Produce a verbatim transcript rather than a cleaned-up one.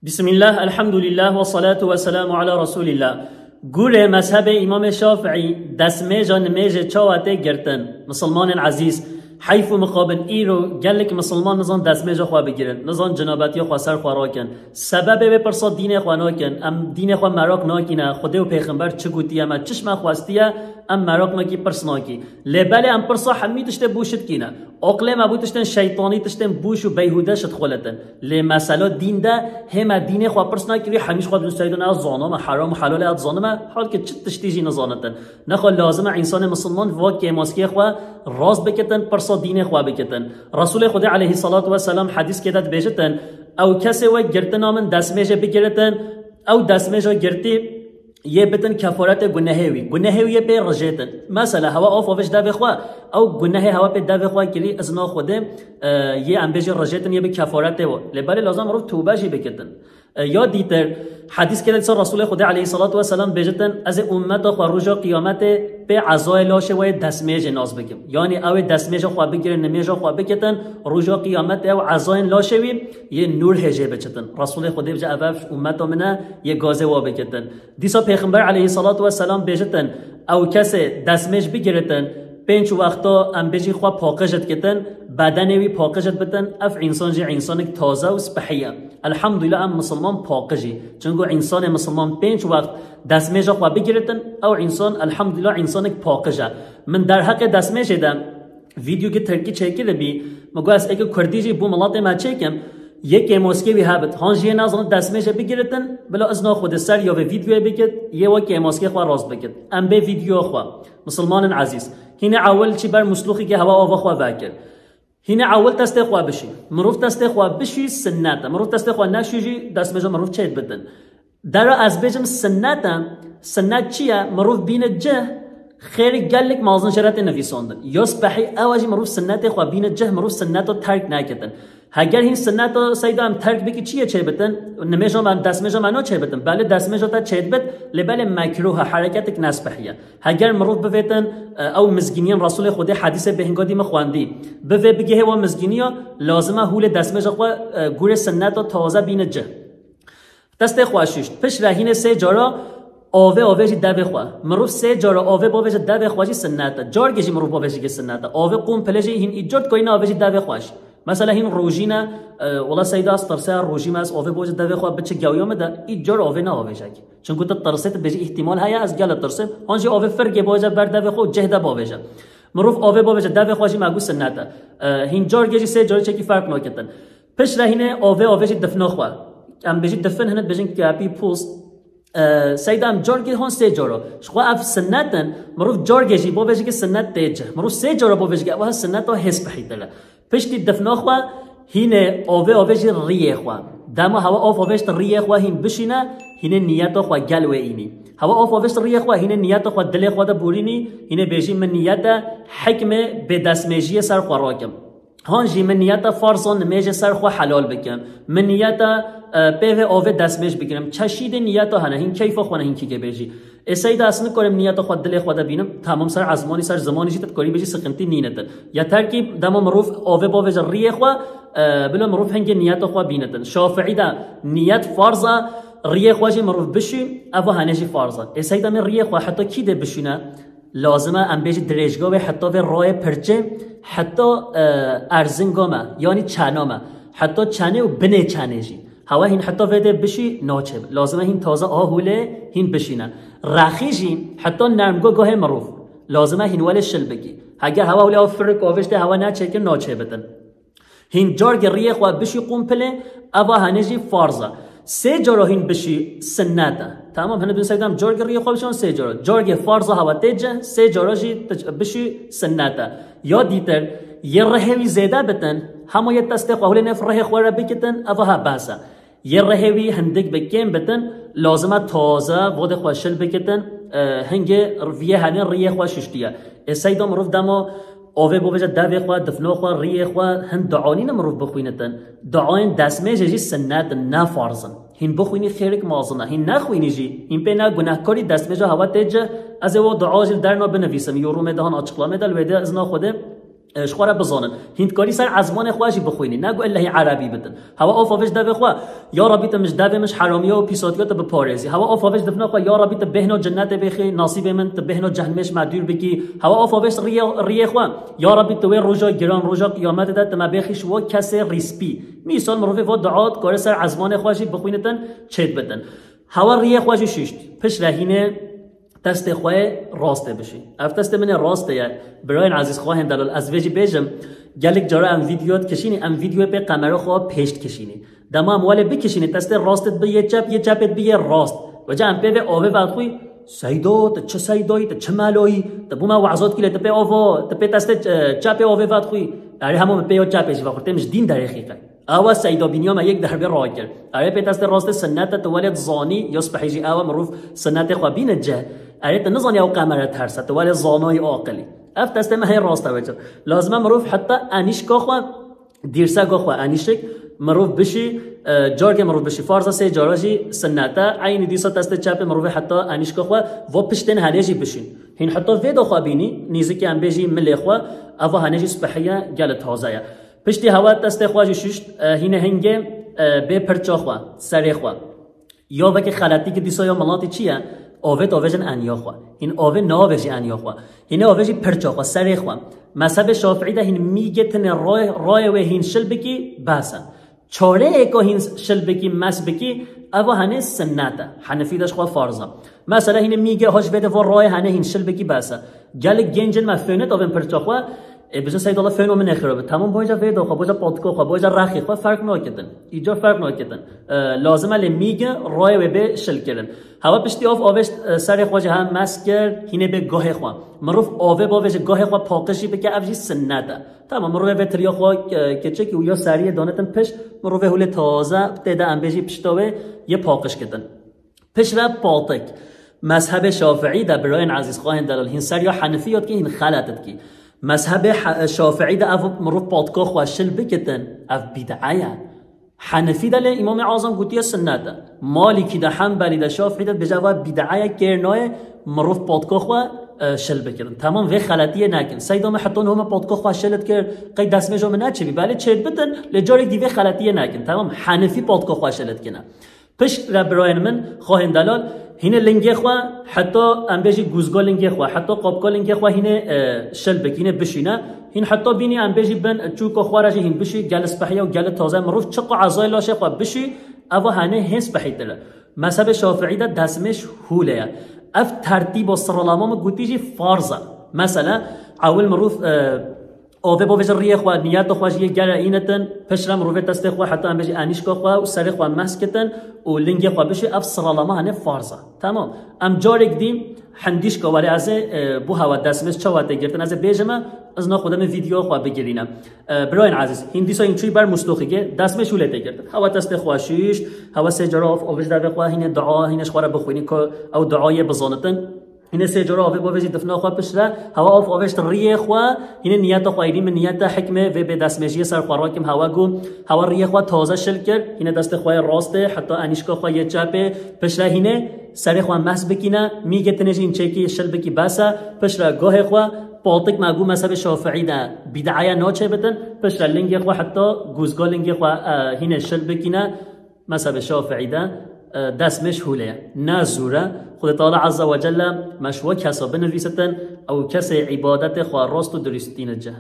Bismillah, elhamdulillah ve salatu ve selamu ala Resulillah. Gure mezhebê Îmamê Şafîî, destmêja nimêjê çawa tê girtin? Misilmanên ezîz, heyf û mixabin îro gelek misilman nizan destmêja xwe bigirin, nizan cinabetiya xwe ser xwe rakin. Sebebê wê pirsa dînê xwe nakin, em dînê xwe meraq nakîne, Xwedê û Pêxember çi gotiye me, çi ji me xwestiye, em meraq nakî, pirs nakî. Lê belê em pirsa hemî tiştê bûşit kîne. Aqilê me bû tiştên şeytanî, tiştên bûş û beyhûde şit xwelitin. Lê mesela dîn de hê me dînê xwe pirs nekirî, hemî ji xwe dibin seydan ez zanime, heram û helal ez zanime, halkê çi tiştî jî nizanitin. Nexwe lazim e însanê misilman va kêmaskiyê xwe rast bikitin, pirsa dînê xwe bikitin. Resulê Xwedê aleyhissalatu vesselam hedîskê de dibêjitin, ew kesê wek girtina min destmêjê bigiritin, ew destmêja girtî yê bitin kefaretê gunehê wî. Gunehê wî yê pê rijêtin. Mesela hewa of ove ji devê xwe, ew gunehê hewa pê devê xwe kirî, izna Xwedê, e, yê em bêjî rijêtin, yê bi kefaretê we. Lê belê lazim mirov tûbe jî bikitin. E, ya dîtir, hedîskê de dîsa Resulê Xwedê aleyhissalatu vesselam bêjitin, ez ê ummeta xwe roja qiyametê pê ezayê laşê we yê destmêjê nas bikim. Yanî ew ê destmêja xwe bigirin, nimêja xwe bikitin, roja qiyametê ew ezayên laşê wî yê nûr hêjê biçitin. Resulê Xwedê bije ev ev ummeta min e, yê gazê wa bikitin. Dîsa Pêxember aleyhissalatu vesselam bêjitin, ew kesê destmêj bigiritin, pênc wexta em bêjî xwe paqij dikitin, bedenê wî paqij bitin, ev însan jî însanek taze û spehî ye. Elhamdulillah em misilman paqij î. Çunku însanê misilman pênc wext destmêja xwe bigiritin, ew însan elhamdulillah însanek paqij e. Min derheqê destmêjê de vîdeoyekî tirkî çêkiribî, min got ez êkê kurdî jî bo miletê me çêkim, yê kêmoskê wî hebit. Han jî yê nezanit destmêjê bigiritin, bila izna Xwedê ser ya vê vîdeoyê bikit, yê we kêmoskê xwe rast bikit. Em bê vîdeoya xwe. Misilmanên ezîz. Hînê ewil çî ber muslûxekê hewa ava xwe vekir. Hînê ewil destê xwe bişî. Mirov destê xwe bişî sinnet e. Mirov destê xwe neşî jî destmêja mirov çêdibitin. Dera ez bêjim sinnet e. Sinnet çi ye? Mirov bîne cih, xêrê gelek mezin jê re tê nivîsandin. Ya spehî ew e jî mirov sinnetê xwe bîne cih, mirov sinneta terk nekitin. Heger hîn sinneta seyda em terk bikî çi yê çêbitin? Nimêja me, destmêja me no çêbitin. Belê destmêja te çêdibit, lê belê mekruh e, hereketek nespehî ye. Heger mirov bivêtin, e, ew mizgîniyên Resulê Xwedê hedîsê bêhinga dî min xwendî. Bivê bigihê wa mizgîniya, lazim e hûlê destmêja xwe, e, gurê sinneta taze bîne cih. Destê xwe şûşt. Piştre hînê sê cara avê avê jî devê xwe. Mirov sê cara avê bavêje devê xwe jî sinnet e. Cargê jî mirov bavêje jî sinnet e. Avê qûm pilê jî hîn îcar dikarî navêjî devê xwe jî. Mesela hîn rojîne, e, wela seyda ez tirse rojî me ez avê bavêje devê xwe biçe gewiya min de, îcar avê neavêje kî. Çunku tu tirsê, tu bêjî îhtimal heye ez gele tirsim. Han jî avê firgê bavêje ber devê xwe û cih de bavêje. Mirov avê bavêje devê xwe jî me got sinnet e. E, hîn cargê jî sê carî çekî ferq naketin. Piştre hînê avê avê jî difna xwe. Em bêjî difin, hinek bêjin kepî, post. E, seyda em cargê han sê cara. Ji xwe ev sinnet in. Mirov cargê jî bavêje ki sinnet tê cih. Mirov sê cara bavêje ki ev sinnet o hê spehîtir e. Piştî difna xwe hînê avê avê jî riyê xwe. Dema hewa av avêşt riyê xwe hîn bişîne, hînê niyeta xwe gel wê înî. Hewa av avêşt riyê xwe hînê niyeta xwe dilê xwe de borînî, hînê bêjî min niyet e hikmê bêdestmêjiyê ser xwe rakim. Han jî min niyeta farza nimêjê ser xwe helal bikim. Min niyeta, e, pê vê avê destmêj bigirim. Çeşîdê niyeta hene, hîn keyfa xwe ne, hîn kî kê bêjî. Ê seyda ez nikarim niyeta xwe dilê xwe de bînim. Tamam, ser ezmanî, ser zimanî jî tu dikarî bêjî siqintî nîne te. Ya terkî dema mirov avê bavêje riyê xwe, e, bila mirov hingê niyeta xwe bînitin. Şafiî de niyet farza, riyê xwe jî mirov bişî, eva hene jî farza. Ê seyda min riyê xwe heta kî dê bişîne? Lazim e em bêjî dirêjga wê heta vê rayê pirçê, heta, e, erzinga me, yanî çena me, heta çenê û binê çenê jî. Hewa hîn heta vê dê bişî naçê. Lazim e hîn taze a hûlê hîn bişîne. Rexî jî heta nermga guhê mirov. Lazim e hîn welê şil bikî. Heger hewa hûlê ew firik avêştê hewa neçêkin naçê bitin. Hîn cargê riyê xwe bişî qûmpilê, eva hene jî farz e. Sê cara hîn bişî sinnet e. Tamam, hene bin seydan cargê riyê xwe bişan sê cara. Cargê farz e hewa tê cih, sê cara jî ti-, bişî sinnet e. Ya dîtir, yê rihê wî zêde bitin, hema yê destê xwe hûlê nêv rihê xwe re bikitin, eva ha bes e. Yê rihê wî hindik bi kêm bitin, lazim e taze vodê xwe şil bikitin, e, hingê viyê henê riyê xwe şiştiye. Ê seyda mirov dema avê bavêje devê xwe, difna xwe, riyê xwe, hin dua nîne mirov bixwînitin. Duayên destmêjê jî sinnet in, ne farz in. Hîn bixwînî xêrik mazin e, hîn nexwînî jî, hîn pê ne gunehkarî destmêja hewa tê cih, ez ê wa dua jî li derna binivîsim, yorumê de han açıklamê de, li wê de izna Xwedê, e, ji xwe re bizanin. Hîn dikarî ser ezmanê xwe jî bixwînî. Ne ku illehî erebî bidin. Hewa ava vêj devê xwe, ya Rabbî, tu mij devê min ji heramiya û pîsatiya tu biparêzî. Hewa ava vêj difna xwe, ya Rabbî, tu bêhna cennetê bêxî nasîbê min, tu bêhna cehennemê ji me dûr bikî. Hewa ava vêj riyê, riyê xwe, ya Rabbî, tu wê roja giran, roja qiyametê de tu me bêxî ji wa kesê rîspî. Mîsal mirovê va dua dikare ser ezmanê xwe jî bixwînitin, çêt bitin. Hewa riyê xwe jî şûşt. Piştre hînê destê xwe yê rastê bişî. Ev destê min ê rastê ye. Birayên ezîz, xwahên delal, ez vê jî bêjim, gelek cara em vîdeo dikişînî, em vîdeoyê pê qemera xwe pêş dikişînî. Dema em welê bikişînî, destê rastê bi yê çep, yê çepê bi yê rast. Weca em pê vê avê vedixwî, Seydo, tu çi Seydoyî, tu çi Meloyî, tu bû me wezat kî lê tu pê ava, tu pê destê, e, çepê avê vedixwî. Erê hemû min pê ya çepê jî vexwir, têm ji dîn derêxî qe. Awa Seyda bîniya me yek derbê rakir. Erê pê destê rastê sinnet e, tu welê dizanî, ya spehî jî awa mirov sinnetê xwe bîne cih. Erê tu nizanî ew qemere terse, tu welê zanayî aqilî. Ev destê me hê rast e wecir. Lazim e mirov heta enîşka xwe, dîrseka xwe enîşik, mirov bişî, e, carkê mirov bişî. Farz e sê cara jî sinnet e. Eynî dîsa destê çepê mirovê heta enîşka xwe, va piştên henê jî bişîn. Hîn heta vê de xwe bînî, nîzikê em bêjî milê xwe, eva henê jî spehî ye, gelê taze ye. Piştî hewa destê xwe jî şişt, e, hînê hingê, e, bê pirça xwe, serê xwe. Ya vekê xeletî ki dîsa ya milatî çi ye? Avê davêjin eniya xwe. Hîn avê navêjî eniya xwe. Hînê avêjî pirça xwe, serê xwe. Mezhebê Şafîî de hîn mîgê tinê rayê, rayê wê hîn şil bikî, bes e. Çareyê ku hîn şil bikî, mes bikî, eva henê sinnet e. Henefî de ji xwe farz e. Mesela hînê mîgê ha ji vê de va rayê henê hîn şil bikî, bes e. Gelek gencên me fênê davên pirça xwe, ê, bijin Seydala fêno min nexirabe. Tamam, boyca vê de xwe, boyca patika xwe, boyca rexê xwe ferq nakitin. Îca ferq nakitin. E, lazim e lê mîge rayê wê bê şil kirin. Hewa piştî av avêşt, e, serê xwe jî hem mes kir, hînê bê gahê xwe. Mirov avê bavêje gahê xwe paqij jî bike, ev jî sinnet e. Tamam, mirovê vê tiriya xwe, e, keçik û ya seriyê danetin pişt, mirovê hûlê taze tê de em bêjî pişta wê yê paqij kitin. Piştre patik. Mezhebê Şafîî de birayên ezîz xwahên delal hîn ser ya Henefî ya dikî hîn xelet dikî. Mezhebê He-, Şafîî de ev mirov patika xwe şil bikitin, ev bîd'e ye. Henefî de lê Îmamê Azam gotiye sinnet e. Malîkî de, Henbelî de, Şafîî de dibêje ev bîd'e ye, kêr nayê mirov patika xwe, e, şil bikitin. Tamam, vê xeletiyê nekin. Seyda me heta niha me patika xwe şil dikir, qey destmêja min neçêbî. Belê çêt bitin, lê carek dî vê xeletiyê nekin. Tamam, Henefî patika xwe şil dikine. Piştre birayên min, xwahên delal, hînê lingê xwe heta em bêjî guzga lingê xwe, heta qapka lingê xwe hînê, e, şil bik, hînê bişîne. Hîn heta bînî em bêjî bin çûka xwe re jî hîn bişî, gel spehiya û gel taze mirov çiqa ezayê laşê xwe bişî, eva henê hê spehîtir e. Mezhebê Şafîî de destmêj hûlê ye. Ev tertîba siralama min gotî jî farz e. Mesela, ewil mirov, e, Avê bavêje riyê xwe, niyeta xwe jî yê gere înetin, piştre mirovê destê xwe heta em bêjî enîşka xwe û serê xwe mesk kitin û lingê xwe bişî, ev siralama hene farz e. Tamam. Em carek dî hindîşka were ez ê, e, bo hewa destmêj çawa tê girtin, ez ê bêjime, izna xwe de min vîdeo xwe bigirîne. E, birayên ezîz, hîn dîsa hîn çûyî ber mustoxîkê, destmêj hûlê tê girtin. Hewa destê xwe şîşt, hewa sê cara av, avêj devê xwe, hînê dua, hînê ji xwe re bixwînî ku ew duayê bizanitin. Hînê sê cara avê bavêjî difna xwe piştre, hewa av avêşt riyê xwe, hînê niyeta xwe êdî min niyeta hikmê vê bê destmêjiyê ser xwe rakim hewa ku, hewa riyê xwe taze şil kir, hînê destê xwe yê rastê, heta enîşka xwe yê çepê, piştre hînê serê xwe mes bikîne, mîgê tinê jî hîn çêkî şil bikî bes e, piştre gahê xwe, patik me ku mezhebê Şafîî de bîd'e ye naçê bitin, piştre lingê xwe heta guzga lingê xwe, e, hînê şil bikîne, Mezhebê Şafîî de, e, destmêj hûlê ye. Ne zûr e. Xwedê Teala Azze ve Celle me ji we kesa binivîsitin, ew kesê îbadetê xwe rast û dirûst tîne cih.